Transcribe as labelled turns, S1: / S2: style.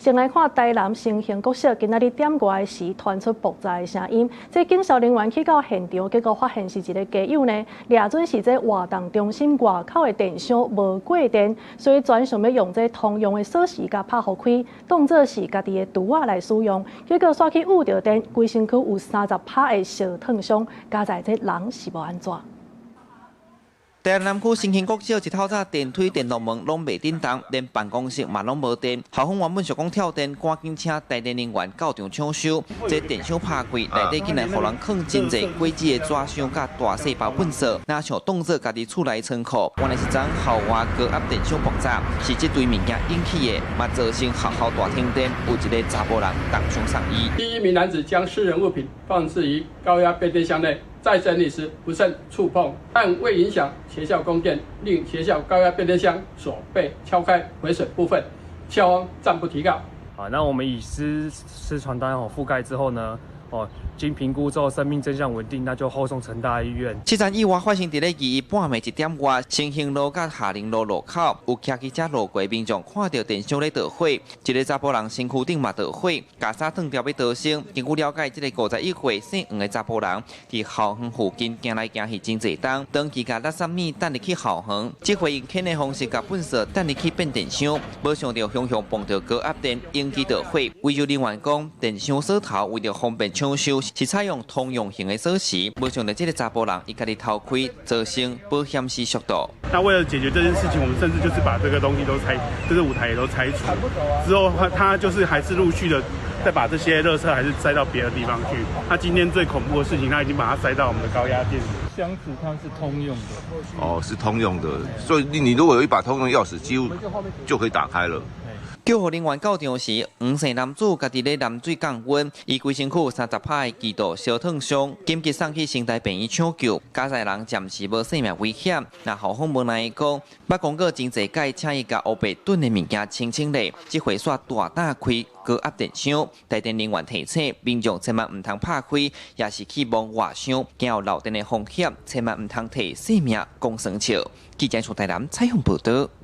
S1: 先來看台南新興國小，今仔日點外時傳出爆炸的聲音，這警消人員去到現場，結果發現是一个街友呢，掠準是這活動中心外口的電箱無過電，所以專想欲用這通用的鎖匙共拍予開，當做是家己的櫥仔來使用，結果煞去捂著電，規身軀有30趴的燒燙傷，佳哉這人是無按怎。
S2: 台南區新興國小一透早電梯、電動門攏袂振動，連辦公室嘛攏無電。校方原本想講跳電，趕緊請台電人員到場搶修。這電箱拍開，內底竟然予人囥真濟果子的紙箱佮大細包糞埽，若像當做家己厝內倉庫。原來是昨校外高壓電箱爆炸，是這堆物件引起的，嘛造成學校大停電，有一个查埔人重傷送醫。
S3: 第一名男子將私人物品放置於高壓變電箱內，在整理時不慎觸碰，但未影響學校供電，令學校高壓變電箱鎖被敲開，毀損部分，校方暫不提告。
S4: 好，那我們以濕床單哦覆蓋之後呢，哦，經評估之後生命徵象穩定，那就後送成大醫院。
S2: 這樁意外發生佇咧21半暝1點外，新興路佮下寧路路口，有騎機車路過民眾看著電箱咧著火，一个查埔人身軀頂嘛著火，共衫脫掉欲逃生。根據了解，這个51歲姓黃的查埔人，佇校園附近行來行去真濟冬，長期共垃圾物擲入去校園，這回用牽的方式共糞埽擲入去變電箱，無想著雄雄碰著高壓電，引起著火。維修人員講，電箱鎖頭為著方便搶修，是採用通用型的鎖匙，無想著這个查埔人伊家己偷開，造成保險絲灼到。
S5: 那為了解決這件事情，我們甚至就是把這個東西都拆，這個舞台也都拆除。之後他就是還是陸續的再把這些垃圾還是塞到別的地方去。他今天最恐怖的事情，他已經把它塞到我們的高壓電。
S6: 箱子它是通用的。
S7: 哦，是通用的，所以你如果有一把通用鑰匙，幾乎就可以打開了。
S2: 救護人員到場時，黃姓男子家己咧淋水降溫，伊規身軀30趴的輕度燒燙傷，緊急送去成大病院搶救。佳哉人暫時無性命危險。那校方無奈講，捌講過真濟擺，請伊共烏白囤的物件清清咧，這回煞大膽開高壓電箱。台電人員提醒民眾千萬毋通拍開，也是去摸外箱，驚有漏電的風險，千萬毋通提性命講耍笑。記者從台南採訪報導。